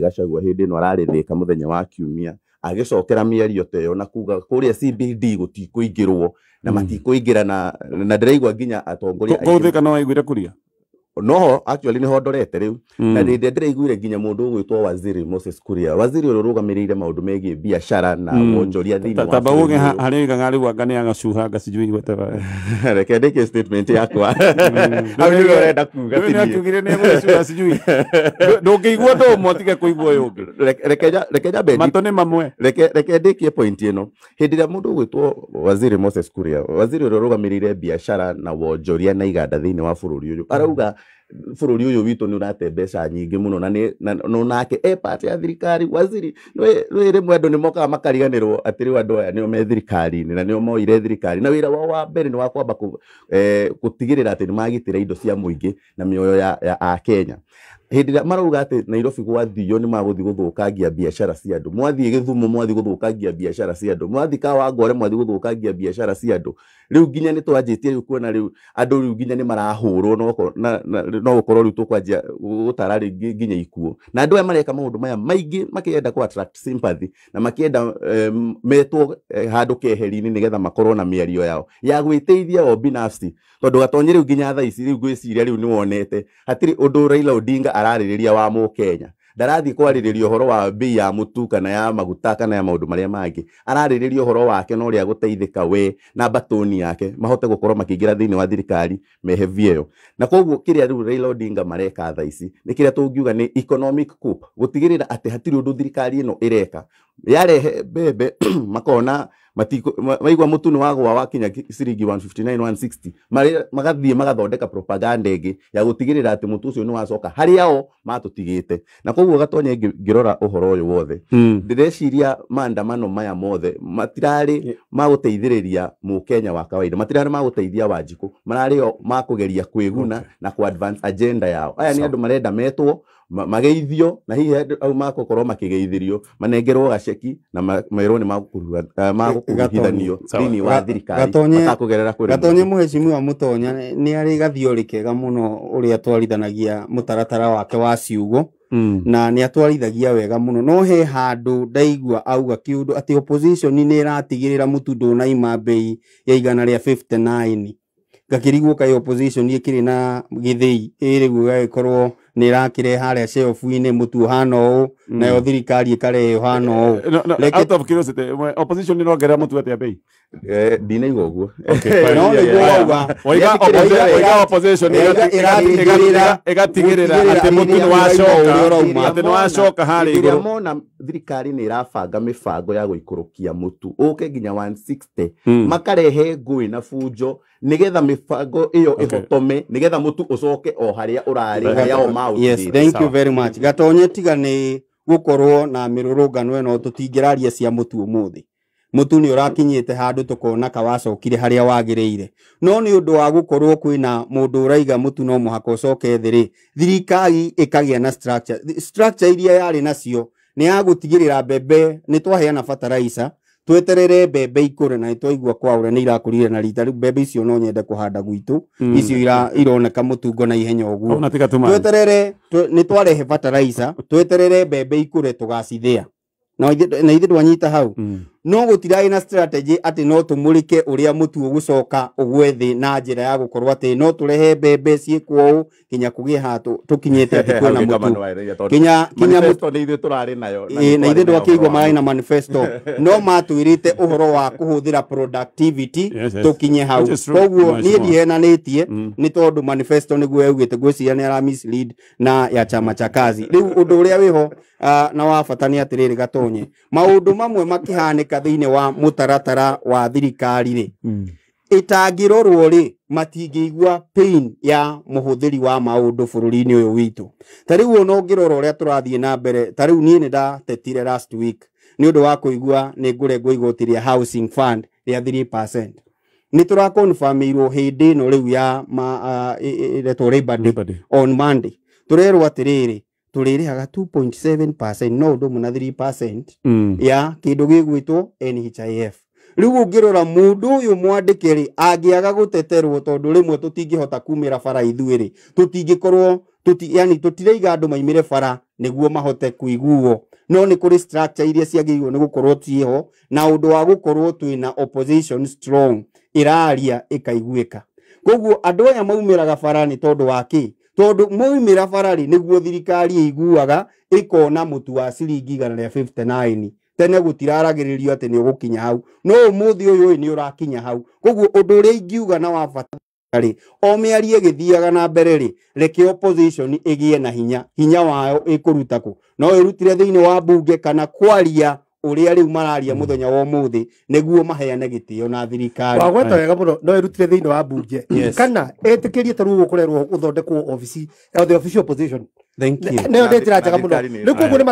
Gachagua hĩndĩ ĩno ararĩ Thĩka mũthenya wa kiumia agĩcokera mĩario ta ĩyo na kuga kũrĩa CBD gũtikũingĩrwo na matikũingĩra na ndĩraigua nginya atongoria Kũu Thĩka no waiguire Kuria? No, actually nĩho ndorete rĩu, na rĩrĩa ndĩraiguire nginya mũndũ ũgwĩtwo Waziri Moses Kuria, waziri ũrĩa ũrũgamĩrĩire maũndũ megiĩ biacara na wonjoria thĩinĩ wa Tamba uge bũrũri ũyũ. Harĩa oigaga rĩu anga nĩ agacuha anga sijui whatever. Reke ndĩkie statement yakwa hau, nĩwe ũrenda kuga. Rĩu ti nĩ niĩ. akiugire nĩ egũgĩcuha sijui. Ndũngĩigua ũndũ ũmwe ũtige kũigua ũyũ ũngĩ. Reke nyambe Matũ nĩ mamwe. Reke ndĩkie point ĩno. Hĩndĩ ĩrĩa mũndũ ũgwĩtwo Waziri Moses Kuria, waziri ũrĩa ũrũgamĩrĩire biacara na wonjoria na iganda thĩinĩ wa bũrũri ũyũ, arauga bũrũri ũyũ witũ nĩ ũrate mbeca nyingĩ mũno na nĩ no nake e part ya thirikari. Waziri nĩ rĩmwe andũ nĩ mokaga makariganĩrwo atĩ rĩu andũ aya nĩo me thirikari-inĩ na nĩo moire thirikari, na wĩra wao wa mbere nĩ wa kwamba gũtigĩrĩra atĩ nĩ magitĩra indo cia mũingĩ na mĩoyo ya Akenya. Hĩndĩ ĩrĩa marauga atĩ Nairobi gwathio nĩ magũthiĩ gũthũkangia biacara cia andũ, mwathiĩ Gĩthumo mwathiĩ gũthũkangia biacara cia andũ, mwathiĩ Kawangware mwathiĩ gũthũkangia biacara cia andũ, rĩu nginya nĩ twanjĩtie rĩu kuona rĩu andũ rĩu nginya nĩ marahũrwo, no gũkorwo rĩu tũkwanjia gũtara rĩngĩ nginya ikuũ. Na andũ aya mareka maũndũ maya maingĩ makĩenda kũ attract sympathy na makĩenda metwo handũ keheri-inĩ nĩgetha makorwo na mĩario yao ya gwĩteithia o binafsi, tondũ Gatonye rĩu nginya thaa ici rĩu ngwĩciria rĩu nĩwonete hatirĩ ũndũ Raila Odinga ararĩrĩria wa mũkenya. Ndarathiĩ kwarĩrĩria ũhoro wa bei ya mũtu kana ya maguta kana ya maũndũ marĩa mangĩ, ararĩrĩria ũhoro wake na ũrĩa gũteithĩka we na mbatũni yake mahote gũkorwo makĩingĩra thĩinĩ wa thirikari mehe vyeo. Na koguo kĩrĩa rĩu Raila Odinga mareka thaa ici nĩ kĩrĩa tũngiuga nĩ economic coup, gũtigĩrĩra atĩ hatirĩ ũndũ thirikari ĩno ĩreka. Yarehe mbembe makona maigua mũtu nĩ wagwa wakinya ciringi 159 160, magathiĩ magathondeka propaganda ĩngĩ ya gũtigĩrĩra atĩ mũtu ũcio nĩ wacoka harĩa o matũtigĩte. Na koguo Gatonye, ngĩrora ũhoro ũyũ wothe, ndĩreciria maandamano maya mothe matirarĩ ma gũteithĩrĩria mũkenya wa kawaida, matirarĩ ma gũteithia Wanjikũ, mararĩ o ma kũgeria kwĩguna na ku advance agenda yao. Aya nĩ andũ marenda metwo mageithio, na hihi andũ au makũkorwo makĩgeithĩrio manengerwo gaceki na merwo nĩ magũkuruhithanio thĩinĩ wa thirikari matakũgerera kũrĩ Gatonye mũingĩ. Mũhecimiwa Mũtonya nĩ arĩ gathiorĩ kega mũno ũrĩa atwarithanagia mũtaratara wake wa ciugo, na nĩ atwarithagia wega mũno, no he handũ ndaigua auga kĩũndũ atĩ opposition nĩ ĩratigĩrĩra mũtu ndũnaima bei ya 159. Ngakĩrigwo kaĩ opposition ĩkĩrĩ na gĩthĩi ĩ rĩu ĩgagĩkorwo nĩ ĩrakĩrehe harĩa shelf-inĩ mũtu ũhana ũũ, nayo thirikari ĩkarehe ũhana ũũ. No, Reke- out of curiosity, opposition nĩ ĩrongerera mũtu atĩa bei? Ndinaigua ũguo. Okay, No nĩguo wauga. Oiga oiga opposition ĩgatigĩrĩra atĩ mũtu nĩ wacoka, atĩ nĩ wacoka harĩa Hĩndĩ ĩrĩa igũrũ. mona thirikari nĩ ĩrabanga mĩbango ya gũikũrũkia mũtu ũke nginya 160, makarehe ngũĩ na bunjo nĩgetha mĩbango ĩyo ĩhotome, nĩgetha mũtu ũcoke o harĩa ũrarĩ, harĩa o Yes, maũtigĩte. thank you Sawa. very much. Gatonye, tiga nĩ gũkorwo na mĩrũrũngano ĩno tũtingĩraria cia mũtu ũmũthĩ. Mũtu nĩ ũrakinyĩte handũ tũkona ka wacokire harĩa wagĩrĩire, no nĩ ũndũ wa gũkorwo kwĩna mũndũ ũraiga mũtu no mũhaka ũcoke thĩ rĩ, thirikari ĩkagĩa na structure. Structure iria yarĩ nacio nĩ ya gũtigĩrĩra mbembe nĩ twaheana fertilizer, tweterere mbembe ikũre, na nĩtwaigua kwaura nĩ irakũrire na rita rĩu mbembe icio no nyende kũhanda gwitũ, icio ironeka mũtungo na ihenya ũguo. Ona tiga tuma. Tweterere nĩ twarehe fertilizer, tweterere mbembe ikũre tũgacithĩa, na ithuĩ twanyita hau. No gũtirarĩ na strategy atĩ no tũmũrĩke ũrĩa mũtu ũgũcoka ũgwe thĩ na njĩra ya gũkorwo atĩ no tũrehe mbembe ciĩkwo ũũ nginya kũgĩe haha tũkinyĩte atĩ kwĩna mũtu kinya mũtu. Manifesto nĩ ithuĩ tũrarĩ nayo. Ĩĩ, na ithuĩ nĩ twarĩ nayo ndwakĩigua ũhoro wa mararĩ na manifesto no matwĩrĩte ũhoro wa kũhũthĩra productivity tũkinye hau. Which is true. Koguo niĩ Mheshimiwa. ndihenanĩtie nĩ tondũ manifesto nĩguo yaugĩte, ngwĩciria nĩ ara mislead na ya Chama cha Kazi. Rĩu ũndũ ũrĩa wĩho na wa bata nĩ atĩrĩrĩ, Gatonye, maũndũ mamwe makĩhanĩka thĩinĩ wa mũtaratara wa thirikari rĩ, ĩtangĩrorwo rĩ, matingĩigua pain ya mũhũthĩri wa maũndũ bũrũri-inĩ ũyũ witũ. Ta rĩu ona ũngĩrora ũrĩa tũrathiĩ na mbere, ta rĩu niĩ nĩ ndatetire last week nĩ ũndũ wa kũigua nĩ ngũrengwo igoti rĩa housing fund rĩa 3%. Nĩ tũrakonfirmĩirwo hĩndĩ ĩno rĩu ya ĩretwo Labor Day, Labor Day. on Monday tũrerwo atĩrĩrĩ, tũrĩrĩhaga 2.7% no ũndũ ũmwe na 3% ya kĩndũ gĩgwĩtwo NHIF. Rĩu ũngĩrora mũndũ ũyũ mwandĩke rĩ, angĩaga gũteterwo, tondũ rĩmwe tũtingĩhota kumĩra bara ithuĩ rĩ, tũtingĩkorwo yani tũtiraiga andũ maimĩre bara nĩguo mahote kuiguo, no nĩ kũrĩ structure iria ciagĩrĩirwo nĩ gũkorwo ciĩho, na ũndũ wa gũkorwo twĩna opposition strong ĩraria ĩkaiguĩka. Koguo andũ aya maumĩraga bara nĩ tondũ wa kĩ? Tondũ maumĩra bara rĩ, nĩguo thirikari ĩiguaga ĩkona mũtu wa ciringi 159. Tene gũtiraragĩrĩrio atĩ nĩ ũgũkinya hau, no ũmũthĩ ũyũ nĩ ũrakinya hau. Koguo ũndũ ũrĩa ingiuga na wa bata rĩ, o mĩario ĩgĩthiaga na mbere rĩ, reke opposition ĩgĩe na hinya. Hinya wayo ĩkũruta kũ? No ĩrutire thĩinĩ wa bunge kana kwaria ũrĩa rĩu mararia mũthenya wa ũmũthĩ nĩguo maheane gĩtĩo na thirikari. Wagweta wega mũno, no ĩrutire thĩinĩ wa bunge kana ĩtĩkĩrie ta rĩu gũkũrerwo gũthondekwo obici the official opposition. Thank you. Nĩyo ndĩtĩra njega mũno. Rĩu koguo nĩ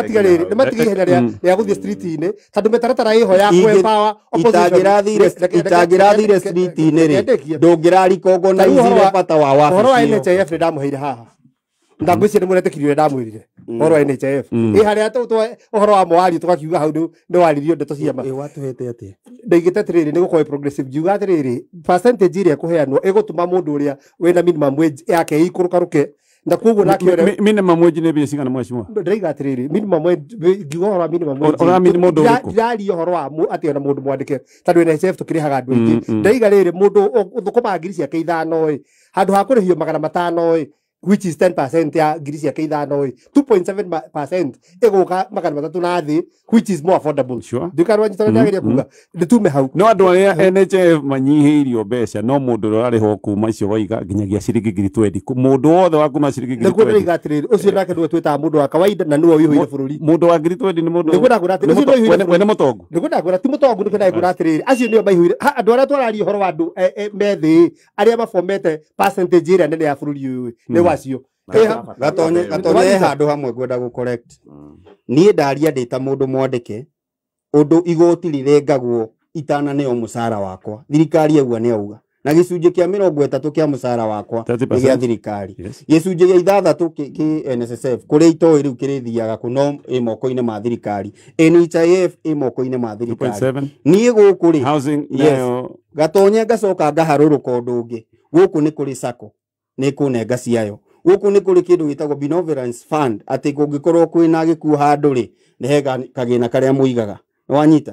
matige ihenya rĩa gũthiĩ street-inĩ tondũ mĩtaratara ĩho ya kũ-empower opposition. Itangĩrathire street-inĩ rĩ, ndũngĩrarikongonize bata wa wabici. Ũhoro wa NHIF nĩ ndamũheire haha. Ndangwĩciria nĩ mũretĩkirie ũrĩa ndamwĩrire. Ũhoro wa NHIF. Ĩ harĩa ũhoro wa mwario tũgakiuga hau nĩ waririo ndeto cia ma. Ĩ watũhete atĩa? Ndaigĩte atĩrĩrĩ, nĩ gũkorwo progressive, ngiuga atĩrĩrĩ, percentage ĩrĩa ĩkũheanwo ĩgũtũma mũndũ ũrĩa wĩna minimum wage yake ĩikũrũkarũke, na koguo nake ũrĩa minimum wage nĩ mbia cigana mheshimiwa? Ndĩraiga atĩrĩrĩ, minimum wage, ngiuga ũhoro wa minimum wage, ndĩraria ũhoro wa atĩ ona mũndũ mwandĩke, tondũ NHIF tũkĩrĩhaga andũ aingĩ. Ndĩraiga rĩrĩ, mũndũ ũthũkũmaga ngiri ciake 5 ĩ, handũ ha kũrĩhio 500 ĩ, which is 10% ya ngiri ciake 5 ĩ, 2.7% ĩgũka 300 na thĩ, which is more affordable. Ndikana nyitana ndageria kuga nĩtume hau. No andũ arĩa NHIF manyihĩirio mbeca, no mũndũ ũrĩa ũrarĩhwo kuma icio waiga nginyagia ciringi 20,000, mũndũ wothe wa kuma ciringi 20,000. Nĩguo ndĩraiga atĩrĩrĩ, ũcio nake nĩwe twĩtaga mũndũ wa kawaida na nĩwe ũihũire bũrũri. Mũndũ wa 20,000 nĩ mũndũ. Nĩguo ndakwĩra atĩrĩrĩ, ũcio nĩwe ũihũire bũrũri. Nĩ mũtongu. Nĩguo ndakwĩra ti mũtongu, nĩguo ndakwĩra atĩrĩrĩ, acio nĩo maihũire. Andũ arĩa twararia ũhoro wa andũ methĩ arĩa mabomete percentage ĩrĩa nene ya bũrũri ũyũ nĩ wacio. Gatonye handũ hamwe ngwenda gũ correct. Niĩ ndaria ndĩ ta mũndũ mwandĩke, ũndũ igoti rĩrengagwo itananeo mũcara wakwa, thirikari yaugua nĩ yauga, na gĩcunjĩ kĩa 30 kĩa mũcara wakwa nĩ gĩa thirikari, gĩcunjĩ gĩa 6 kĩ NSSF kũrĩa itoĩ rĩu kĩrĩthiaga kũ, no ĩ moko-inĩ ma thirikari, NHIF ĩ moko-inĩ ma thirikari. Niĩ gũkũ rĩ, Gatonye ngacoka ngaharũrũka ũndũ ũngĩ. Gũkũ nĩ kũrĩ SACCO, nĩ kũnenga ciayo. Gũkũ nĩ kũrĩ kĩndũ gĩtagwo benevolence fund, atĩ kũngĩkorwo kwĩna gĩkuũ handũ rĩ, nĩ he kagĩna karĩa mũigaga. Wanyita?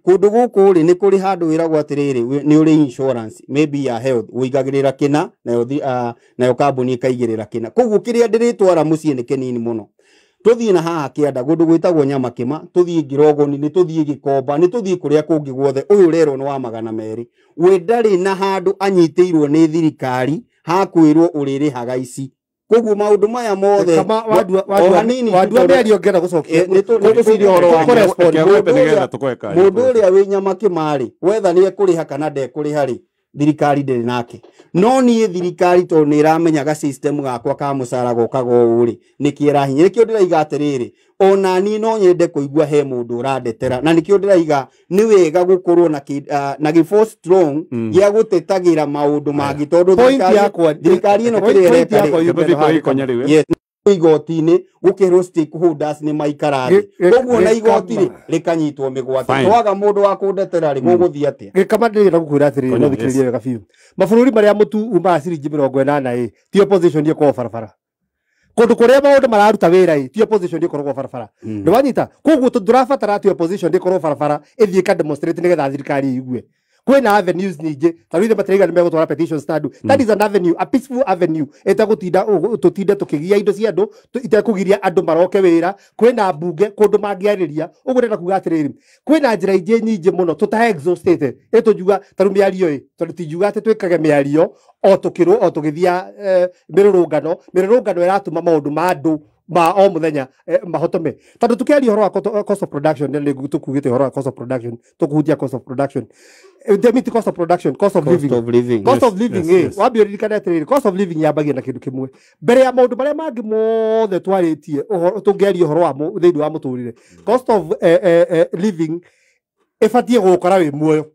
Kũndũ gũkũ rĩ, nĩ kũrĩ handũ wĩragwo atĩrĩrĩ, nĩ ũrĩ insurance maybe ya health, ũigagĩrĩra kĩna, nayo kambuni ĩkaigĩrĩra kĩna. Koguo kĩrĩa ndĩrĩtwara mũciĩ nĩ kĩnini mũno. Tũthiĩ na haha kĩanda kũndũ gwĩtagwo Nyamakĩma, tũthiĩ Ngirogoni, nĩ tũthiĩ Gĩkomba, nĩ tũthiĩ kũrĩa kũngĩ guothe. Ũyũ ũrerwo nĩ wa 200. We ndarĩ na handũ anyitĩirwo nĩ thirikari hakwĩrwo ũrĩrĩhaga ici. Koguo maũndũ maya mothe wandua mĩario ngĩenda gũcokia mũndũ ũrĩa wĩ Nyamakĩma rĩ, wetha nĩ ekũrĩha kana ndekũrĩha rĩ, thirikari ndĩrĩ nake. No niĩ thirikari tondũ nĩ ĩramenyaga system gakwa ka mũcara gokaga ũũ rĩ, nĩkĩo ĩrahinya. Nĩkĩo ndĩraiga atĩrĩrĩ, ona niĩ no nyende kũigua he mũndũ ũrandetera, na nĩkĩo ndĩraiga nĩ wega gũkorwo na gĩ force strong gĩa gũtetagĩra maũndũ mangĩ, tondũ thirikari ĩno kĩrĩa ĩreka rĩ, igoti-inĩ gũkĩrwo stakeholders nĩ maikara thĩ, koguo na igoti rĩ rĩkanyitwo mĩgwate. Twaga mũndũ wa kũndetera rĩ, gũgũthiĩ atĩa? Gĩkama ndĩrenda gũkwĩra atĩrĩrĩ, no thikĩrĩrie wega biũ. Mabũrũri marĩa mũtu umaga ciringi 80 ĩ, ti opposition ĩkoragwo barabara. Kũndũ kũrĩa maũndũ mararuta wĩra ĩ, ti opposition ĩkoragwo barabara. Nĩ wanyita? Koguo tũrabatara atĩ opposition ĩkorwo barabara ĩthiĩ ĩka demonstrate nĩgetha thirikari ĩigue. Kwĩna avenues nyingĩ, ta rĩu ithe matiraiga nĩ megũtwara petitions ta andũ. That is an avenue, a peaceful avenue, ĩtagũtinda tũtinde tũkĩgia indo cia andũ, itekũgiria andũ maroke wĩra. Kwĩna mbunge kũndũ mangĩarĩria. Ũguo ndĩrenda kuga atĩrĩrĩ, kwĩna njĩra ingĩ nyingĩ mũno tũta exhaustĩte. Ĩtũngiuga ta rĩu mĩario ĩ, tondũ tingiuga atĩ twĩkage mĩario o tũkĩrwo o tũgĩthia mĩrũrũngano. Mĩrũrũngano ĩratũma maũndũ ma andũ ma o mũthenya mahotome. Tondũ tũkĩaria ũhoro wa cost of production, nĩ tũkugĩte ũhoro wa cost of production, tũkũhutia cost of production. Demit cost of production, cost of living. Cost of living, wambie ũririkane atĩrĩrĩ, cost of living yambagia na kĩndũ kĩmwe. Mbere ya maũndũ marĩa mangĩ mothe twarĩtie, tũngĩaria ũhoro wa thĩinĩ wa mũtũrĩre, cost of living ĩbatiĩ gũgũkora wĩ muoyo.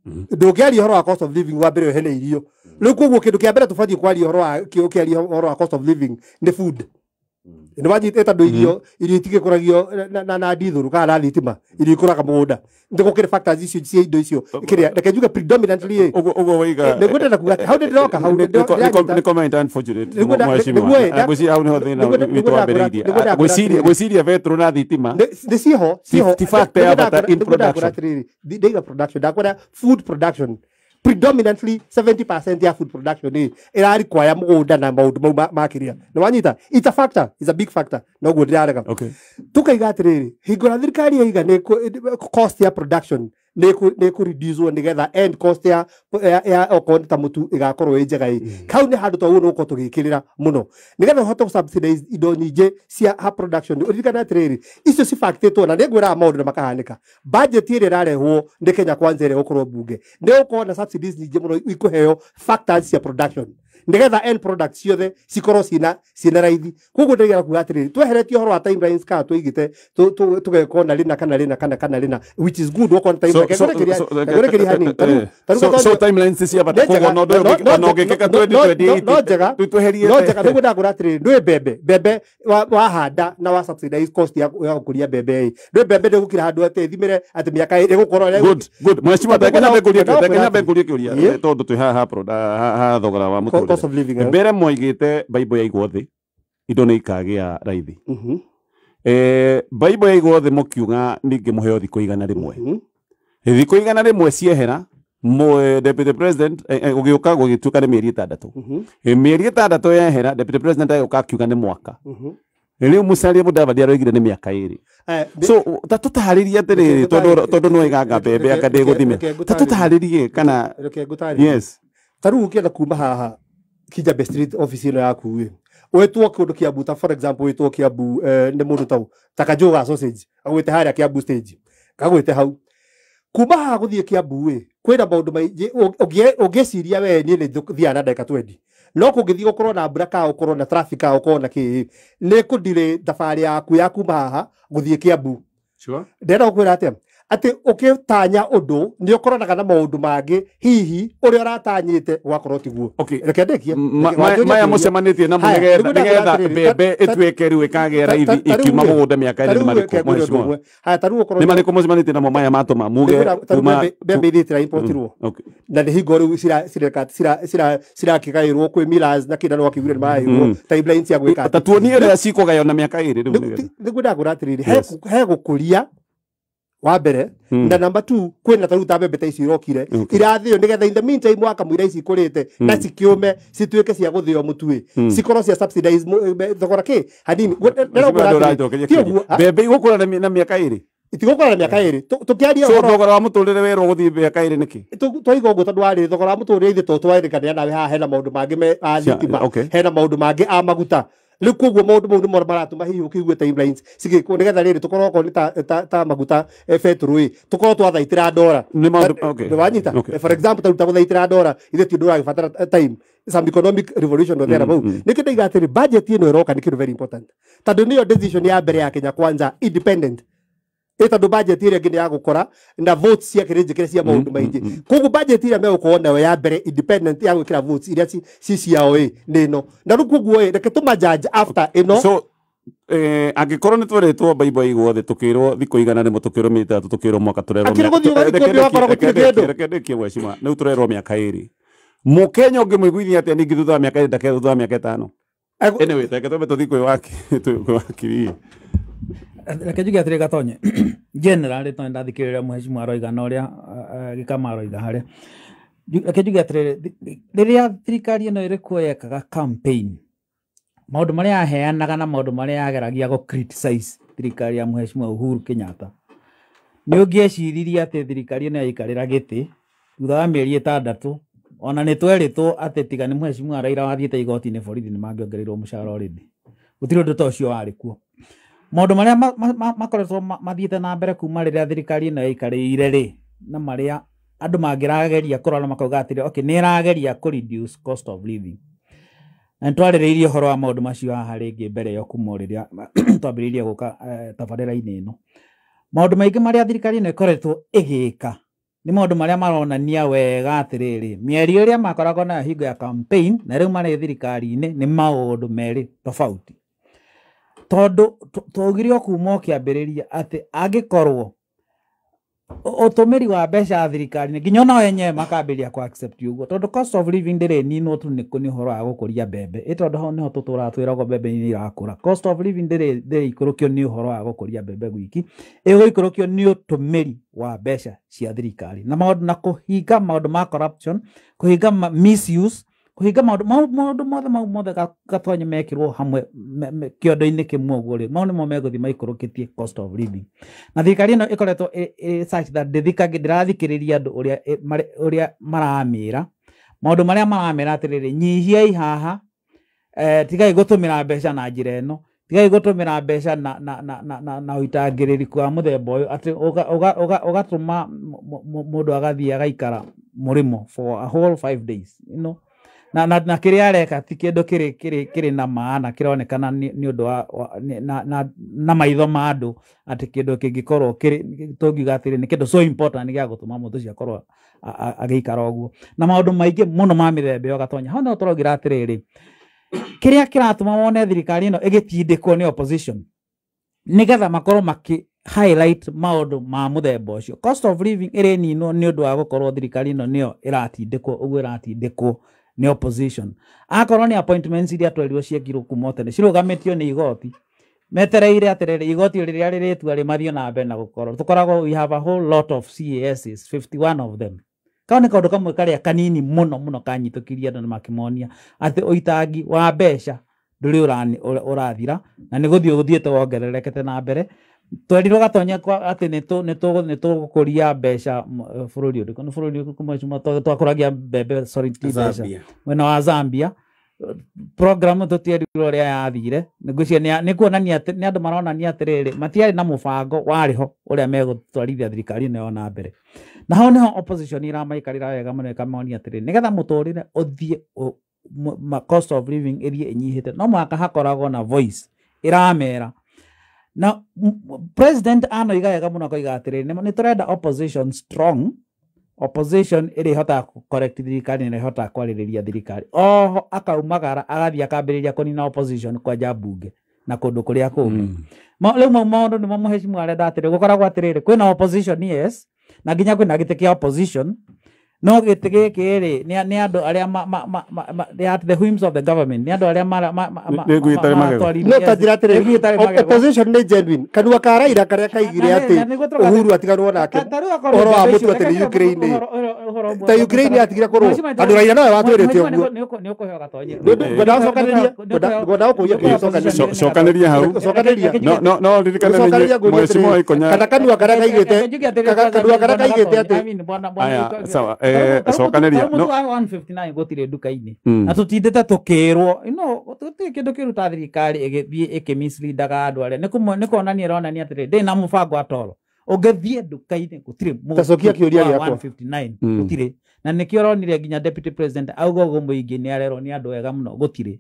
Ndũngĩaria ũhoro wa cost of living wa mbere ũhene irio. Rĩu koguo kĩndũ kĩa mbere tũbatiĩ kwaria ũhoro wa ũkĩaria ũhoro wa cost of living nĩ food. Nĩ wanyita tondũ irio itigĩkũragio na ndithũrũ kana na thitima, irio ikũraga mũgũnda. Nĩ gũkĩrĩ factors icio cia indo icio kĩrĩa reke njuge predominantly ũguo waiga nĩngwenda kuga hau nĩ ndĩroka hau nĩ comment unfortunate mheshimiwa. Ngwĩciria hau nĩho thĩna witũ wambĩrĩirie. Ngwĩciria betũrũ na thitima nĩ ciho ti factor ya bata in production. Ndĩiga production, ndakwenda food production predominantly 70% ya food production ni ĩrari kwaya mũgũnda na maũndũ mau makiria. Nĩ wanyita, it's a factor, it's a big factor noguo ndĩrarega. Tukaiga atĩrĩrĩ, hingo ĩrĩa thirikari yaiga nĩ cost ya production nĩ kũ-reduce nĩgetha end cost ya okorwo nĩ ta mũtu ĩgakorwo ĩ njega ĩ, kau nĩ handũ twagĩrĩirwo nĩ gũkorwo tũgĩkĩrĩra mũno nĩgetha ũhote gũ-subsidize indo nyingĩ cia ha production. Ũririkane atĩrĩrĩ, icio cibactĩtwo na nĩngwĩraga maũndũ na makahanĩka. Budget ĩrĩa ĩrarehwo nĩ Kenya Kwanza ĩrĩa ĩgũkorwo mbunge nĩ ĩgũkorwo na subsidies nyingĩ mũno ikũheo factors cia production nĩgetha end product ciothe cikorwo ciĩna raithi. Koguo ndĩrenda kuga atĩrĩrĩ, tweheretie ũhoro wa timelines kana tũigĩte tũgekwo na rĩna kana rĩna kana rĩna, which is good okorwo nĩ timeline. Hanini so timelines cia bata, koguo no ndũngĩkĩka 2028 no njega tweherie no njega. Nĩguo ndagũra atĩrĩrĩ, ndũĩ mbembe wahanda na wa subsidize cost ya gũkũria mbembe ĩ, ndũĩ mbembe ndĩgũkira handũ atĩ thimĩre atĩ mĩaka ĩgũkorwo. Good good mheshimiwa, ndekenya ngũrie kĩũria tondũ twĩ haha haha thogora wa mũtũrĩre. Cost of living mbere mwaigĩte Bible yaigwo thĩ indo nĩ ikagĩa raithi. Bible yaigwo thĩ mũkiuga ningĩ mũheo thikũ 100. Thikũ 100 ciehera Deputy President ũgĩũka gũgĩtuĩka nĩ mĩeri 6. Mĩeri 6 yehera Deputy President agĩũka akiuga nĩ mwaka. Rĩu Musalia Mudavadi aroigire nĩ mĩaka 2. So ta tũtarĩrie atĩrĩrĩ, tondũ nĩ waiganga mbembe anga ndĩgũthime, ta tũtarĩrie kana. Yes, ta rĩu ũkĩenda kuma haha Kijabe Street office ĩno yaku ĩ, wĩtwo kũndũ Kiambu, ta for example wĩtwo Kiambu nĩ mũndũ tau ta Kajũga sausage agwĩte harĩa Kiambu stage kagwĩte hau. Kuma haha gũthiĩ Kiambu ĩ, kwĩna maũndũ maingĩ ũngĩciria we niĩ nĩ thiaga na ndagĩka 20, no kũngĩthiĩ gũkorwo na mbura kana gũkorwo na traffic kana gũkorwo na kĩĩ, nĩ kũndire thabarĩ yaku ya kuma haha gũthiĩ Kiambu. Ndĩrenda gũkwĩra atĩa, atĩ ũkĩtanya ũndũ nĩ ũkoranaga na maũndũ mangĩ hihi ũrĩa ũratanyĩte ũgakorwo tiguo. Reke ndĩkie maya mũcemanĩtie namo nĩgetha mbembe ĩtuĩke rĩu ĩkagĩa raithi ikiuma mũgũnda mĩaka 2 nĩ marĩkũ mheshimiwa? Nĩ marĩkũ mũcemanĩtie namo maya matũma muge kuma mbembe iria ĩraimportirwo na nĩ hingo rĩu cirakĩgaĩrwo kwĩ millers na kĩndũ wakĩiguire nĩ maraheirwo timelines cia gwĩka. Ta tuonie ũrĩa cikũgaywo na mĩaka 2 rĩu. Nĩguo ndagũra atĩrĩrĩ, he gũkũria wa mbere na number 2 kwĩna tarĩu ta mbembe ta ici irokire irathĩo nĩgetha in the meantime wakamũira ici ikũrĩte na cikĩũme cituĩke cia gũthĩo mũtu ĩ, cikorwo cia subsidize thogora kĩ hanini. Mbembe igũkũra na mĩaka 2 itigũkũra na mĩaka 2 tũkĩaria ũhoro thogora wa mũtũrĩre werwo gũthiĩ mĩaka 2 nĩkĩ? Twaiga ũguo tondũ warĩ thogora wa mũtũrĩre ithe to twarĩkanĩra nawe haha hena maũndũ mangĩ a thitima, hena maũndũ mangĩ a maguta. Rĩu koguo maũndũ mau nĩmo maratũma hihi ũkĩigue timelines cigĩkwo nĩgetha rĩrĩ tũkorwo okorwo nĩ ta maguta betũrũ ĩ, tũkorwo twathaitĩra ndora. Nĩwanyita, for example ta gũthaitĩra ndora ithe ti ũndũ ũragĩbatara time, some economic revolution or there about. Nĩkĩo ndaiga atĩrĩ, budget ĩno ĩroka nĩ kĩndũ very important tondũ nĩyo decision ya mbere ya Kenya Kwanza independent ĩ, tondũ budget ĩrĩa ĩngĩ nĩ ya gũkora na votes cia kĩrĩnjĩkĩre cia maũndũ maingĩ. Koguo budget ĩrĩa megũkorwo nayo ya mbere independent ya gwĩkĩra votes iria ci ciao ĩ nĩ ĩno, na rĩu koguo ĩ reke tũmajudge after ĩno. So angĩkorwo nĩ tweretwo Bible yaigwo thĩ tũkĩrwo thikũ 100 tũkĩrwo mĩeri 3 tũkĩrwo mwaka tũrerwo reke ndĩkie mheshimiwa, rĩu tũrerwo mĩaka 2. Mũkenya ũngĩmũiguithia atĩa ningĩ thutha wa mĩaka 2 ndake thutha wa mĩaka 5? Anyway, reke twambe tũthiĩ kwĩ wakiri. Reke njuge atĩrĩ Gatonye, generally tondũ ndathikĩrĩria mheshimiwa aroiga na ũrĩa Gĩkama aroiga harĩa, reke njuge atĩrĩrĩ, rĩrĩa thirikari ĩno ĩrĩ kuo yekaga campaign, maũndũ marĩa yaheanaga na maũndũ marĩa yageragia gũ criticize thirikari ya mheshimiwa Uhuru Kenyatta, nĩ ũngĩeciririe atĩ thirikari ĩno yaikarĩra gĩtĩ thutha wa mĩeri 6, ona nĩ twerĩtwo atĩ tiga nĩ mheshimiwa Raila wathiĩte igoti-inĩ borithi nĩ mangĩongereirwo mũcara already. Gũtirĩ ũndũ ta ũcio warĩ kuo. Maũndũ marĩa makoretwo mathiĩte na mbere kuma rĩrĩa thirikari ĩno yaikarĩire rĩ, na marĩa andũ mangĩrageria kũrora makauga atĩrĩ, okay, nĩ ĩrageria kũ reduce cost of living. Na nĩtwarĩrĩirie ũhoro wa maũndũ macio haha rĩngĩ mbere ĩyo kuma o rĩrĩa twambĩrĩirie gũka tabarĩra-inĩ ĩno. Maũndũ maingĩ marĩa thirikari ĩno ĩkoretwo ĩgĩka nĩ maũndũ marĩa maronania wega atĩrĩrĩ, mĩario ĩrĩa makoragwo nayo hingo ya campaign na rĩu marĩ thirikari-inĩ nĩ maũndũ merĩ tofauti. Tondũ twaugire o kuma o kĩambĩrĩria atĩ angĩkorwo ũtũmĩri wa mbeca thirikari-inĩ nginya onao enyewe makambĩrĩria ku accept ũguo, tondũ cost of living ndĩrĩ ninwo tu nĩ ũhoro wa gũkũria mbembe, ĩ tondũ hau nĩho tũtũraga twĩragwo mbembe nĩ irakũra. Cost of living ndĩrĩ ikũrũkio nĩ ũhoro wa gũkũria mbembe gwiki, ĩgũikũrũkio nĩ ũtũmĩri wa mbeca cia thirikari na maũndũ, na kũhinga maũndũ ma corruption, kũhinga misuse, kũhinga maũndũ mothe mau mothe Gatonye mekĩrwo hamwe kĩondo-inĩ kĩmwe ũguo rĩ, mau nĩmo megũthiĩ maikũrũkĩtie cost of living. Na thirikari ĩno ĩkoretwo ĩ such that ndĩrathikĩrĩria andũ ũrĩa maramĩra maũndũ marĩa maramĩra atĩrĩrĩ, nyihiai haha, tigai gũtũmĩra mbeca na njĩra ĩno, tigai gũtũmĩra mbeca na ũitangĩrĩriku wa mũthemba ũyũ, atĩ ũgatũma mũndũ agathiĩ agaikara mũrĩmo for a whole 5 days, you know? Na kĩrĩa areka ti kĩndũ kĩrĩ na maana kĩronekana nĩ ũndũ wa na maitho ma andũ atĩ kĩndũ kĩngĩkorwo kĩrĩ, tũngiuga atĩrĩ nĩ kĩndũ so important gĩa gũtũma mũndũ ũcio akorwo agĩikara ũguo, na maũndũ maingĩ mũno ma mĩthemba ĩyo Gatonya. Hau no tũraugĩra atĩrĩrĩ, kĩrĩa kĩratũma wone thirikari ĩno ĩgĩtindĩkwo nĩ opposition nĩgetha makorwo makĩ highlight maũndũ ma mũthemba ũcio. Cost of living ĩrĩninwo nĩ ũndũ wa gũkorwo thirikari ĩno nĩyo ĩratindĩkwo ũguo ĩratindĩkwo nĩ opposition. Akorwo nĩ appointments iria twerirwo ciekirwo kuma tene cirũgamĩtio nĩ igoti, metereire atĩrĩrĩ igoti rĩrĩa rĩrĩtua rĩmathiĩ na mbere na gũkorwo tũkoragwo we have a whole lot of CASs, 51 of them. Kau nĩ kaũndũ kamwe karĩa kanini mũno mũno kanyitũkirie andũ na makĩmonia atĩ ũitangi wa mbeca ndũrĩ ũrathira na nĩ gũthiĩ ũthiĩte wongererekete na mbere. Twerirwo Gatonya atĩ nĩ tũgũkũria mbeca bũrũri ũrĩkũ, nĩ bũrũri ũrĩkũ mheshimiwa twakũragia mbembe, sorry, ti mbeca, mwena wa Zambia. Program tũtierirwo ũrĩa yathire, ngwĩciria nĩ kuonania atĩ nĩ andũ maronania atĩrĩrĩ matiarĩ na mũbango warĩ ho ũrĩa megũtwarithia thirikari ĩno yo na mbere. Na hau nĩho opposition iramaikarĩra wega mũno ĩkamonia atĩrĩrĩ nĩgetha mũtũrĩre ũthiĩ cost of living ĩthiĩ ĩnyihĩte, no mũhaka hakoragwo na voice ĩramera. Na president anoiga wega mũno akoiga atĩrĩrĩ nĩ tũrenda opposition strong, opposition ĩrĩa ĩhotaga correct thirikari na ĩhotaga kwarĩrĩria thirikari. Oho akaumagara agathiĩ akambĩrĩria kũnina opposition kwanja mbunge na kũndũ kũrĩa kũngĩ. Rĩu mau maũndũ nĩmo mheshimiwa arenda atĩrĩ gũkoragwo atĩrĩrĩ kwĩna opposition yes, na nginya kwĩna gĩtĩ kĩa opposition, no gĩtĩ gĩkĩ rĩ nĩ andũ arĩa they are at the whims of the government, nĩ andũ arĩa no ta njĩra atĩrĩ opposition nĩ genuine. Kanua ka Raila karĩa kaigire atĩ Uhuru atiganwo nake ũhoro wa mũtu atĩ nĩ Ukraine, ta Ukraine atigire kũrũa andũ Raila nowe watwĩrĩte ũguo. Nĩ ũkũheo Gatonye. Ngwenda gũkũria cokanĩria hau cokanĩria no ririkane nĩ mheshimiwa Ikonya kana kanua karĩa kaigĩte kanua karĩa kaigĩte atĩ aya sawa cokanĩria no 159 gũtirĩ nduka-inĩ na tũtindĩte tũkĩrwo no gũtirĩ kĩndũ kĩruta thirikari ĩgĩthiĩ ĩkĩmisleadaga andũ arĩa nĩ kuonania ĩronania atĩrĩ ndĩ na mũbango atoro ũngĩthiĩ nduka-inĩ gũtirĩ tacokia kĩũria gĩakwa 159 gũtirĩ. Na nĩkĩo ũronire nginya deputy president auga ũguo mũingĩ nĩ arerwo nĩ andũ wega mũno gũtirĩ.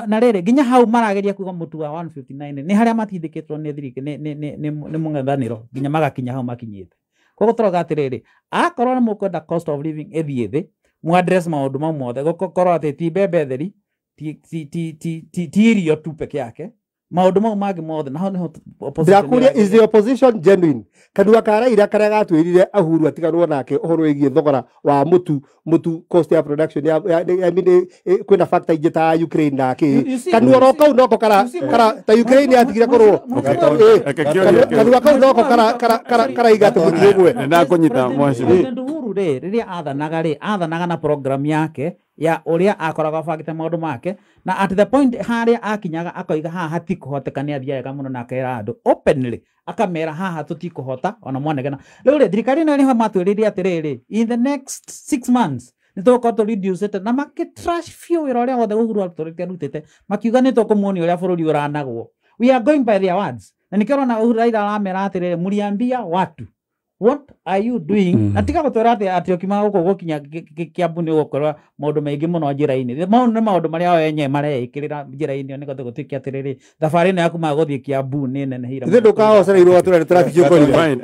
Na rĩrĩ nginya hau marageria kuga mũtu wa 159 nĩ harĩa matindĩkĩtwo nĩ thirikari nĩ mũng'ethanĩro nginya magakinya hau makinyĩte. Koguo tũroga atĩrĩrĩ akorwo nĩ mũkwenda cost of living ĩthiĩ thĩ mu address maũndũ mau mothe, gũkorwo atĩ ti mbembe theri ti irio tu peke yake, maũndũ mau mangĩ mothe. Na hau nĩho opposition ndĩrakũria is the opposition genuine? Kanua ka Raila karĩa gatwĩrire Uhuru atiganwo nake ũhoro wĩgiĩ thogora wa mũtu cost ya production ya I mean kwĩna factor ingĩ ta Ukraine na kĩ kanua ro kau noko kara ta Ukraine yatigire kũrũo kanua kau noko karaiga atĩ mũtu ũgwe. Nĩndakũnyita mheshimiwa. President Uhuru rĩ rĩrĩa athanaga rĩ athanaga na program yake ya ũrĩa akoragwo abangĩte maũndũ make, na at the point harĩa akinyaga akoiga haha hatikũhoteka nĩ athiaga mũno na akera andũ openly akamera haha tũtikũhota ona mwanegena. Rĩu rĩ thirikari ĩno nĩho matwĩrĩire atĩrĩrĩ in the next 6 months nĩ tũgũkorwo tũ reduce na makĩ trash biũ wĩra ũrĩa wothe Uhuru atũrĩte arutĩte, makiuga nĩ tũkũmuonia ũrĩa bũrũri ũranagwo. We are going by their words. Na nĩkĩo ũrona Uhuru Raila aramera atĩrĩrĩ mliambia watu What are you doing? Na tiga gũtwĩra atĩ ũkiuma gũkũ gũkinya Kĩambu nĩ ũgũkorwo maũndũ maingĩ mũno njĩra-inĩ. Mau nĩ maũndũ marĩa o enyewe mareĩkĩrĩra njĩra-inĩ ĩyo nĩgetha gũtuĩke atĩrĩrĩ, thabarĩ ĩno ya kuma gũthiĩ Kĩambu nĩ nene hira. Ithe ndũkahocereirwo atũra nĩ traffic ũkorire. Fine.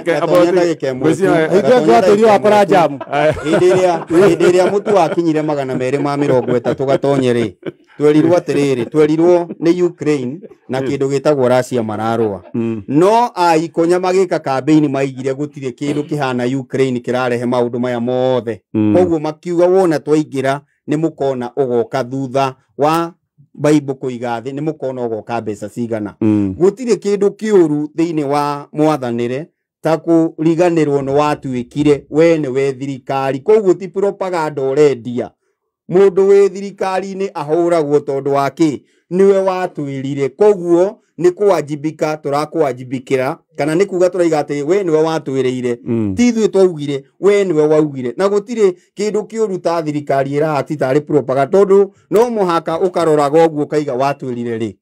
Gatonya ndagĩka ĩmwe tu. Ithuĩ twatũrio wakora jamu. Hĩndĩ ĩrĩa mũtu wakinyire 230 Gatonye rĩ, twerirwo atĩrĩrĩ, twerirwo nĩ Ukraine na kĩndũ gĩtagwo Russia mararũa. No aikonya magĩka campaign maigire gũtirĩ kĩndũ kĩhana Ukraine kĩrarehe maũndũ maya mothe. Koguo makiuga wona twaingĩra nĩ mũkona ũgoka thutha wa Bible kũiga thĩ, nĩ mũkona ũgoka mbeca cigana. Gũtirĩ kĩndũ kĩũru thĩinĩ wa mwathanĩre ta kũriganĩrwo nĩ watuĩkire we nĩwe thirikari. Koguo ti propaganda ũrendia. Mũndũ wĩ thirikari-inĩ ahũragwo tondũ wa kĩ? Nĩwe watwĩrire. Koguo nĩ kũwajibika tũrakũwajibikĩra, kana nĩ kuga tũraiga atĩ we nĩwe watwĩrĩire. Ti ithuĩ twaugire, we nĩwe waugire. Na gũtirĩ kĩndũ kĩũru ta thirikari ĩrahati tarĩ propaganda, tondũ no mũhaka ũkaroraga ũguo ũkaiga watwĩrire rĩ.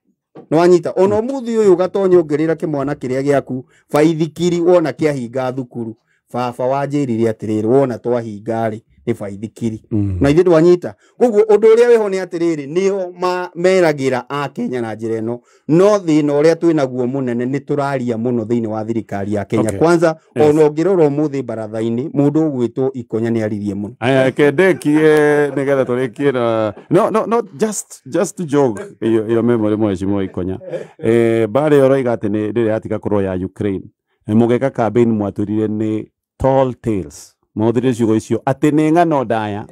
Nĩwanyita ona ũmũthĩ ũyũ Gatonya ũngĩrĩra kĩmwana kĩrĩa gĩaku baithikiri wona kĩahinga thukuru, baba wanjĩrire atĩrĩrĩ, wona twahinga rĩ nĩ baithikiri. Na ithuĩ ndwanyita. Koguo ũndũ ũrĩa wĩho nĩ atĩrĩrĩ, nĩo meragĩra a Kenya na njĩra ĩno, no thĩna ũrĩa twĩnaguo mũnene nĩ tũraria mũno thĩinĩ wa thirikari ya Kenya. Kwanza ona ũngĩrora ũmũthĩ baratha-inĩ, mũndũ ũgwĩtwo Ikonya nĩ aririe mũno. Aya kendekie nĩgetha tũrĩkie na no just to jog iyo memory mheshimiwa Ikonya. Mbara ĩyo ũroiga atĩ nĩ rĩrĩa yatiga kũrũa ya Ukraine. Mũgeka campaign mwatwĩrire nĩ tall tales. Mahũthĩrire ciugo icio atĩ nĩ ng'ano ndaya.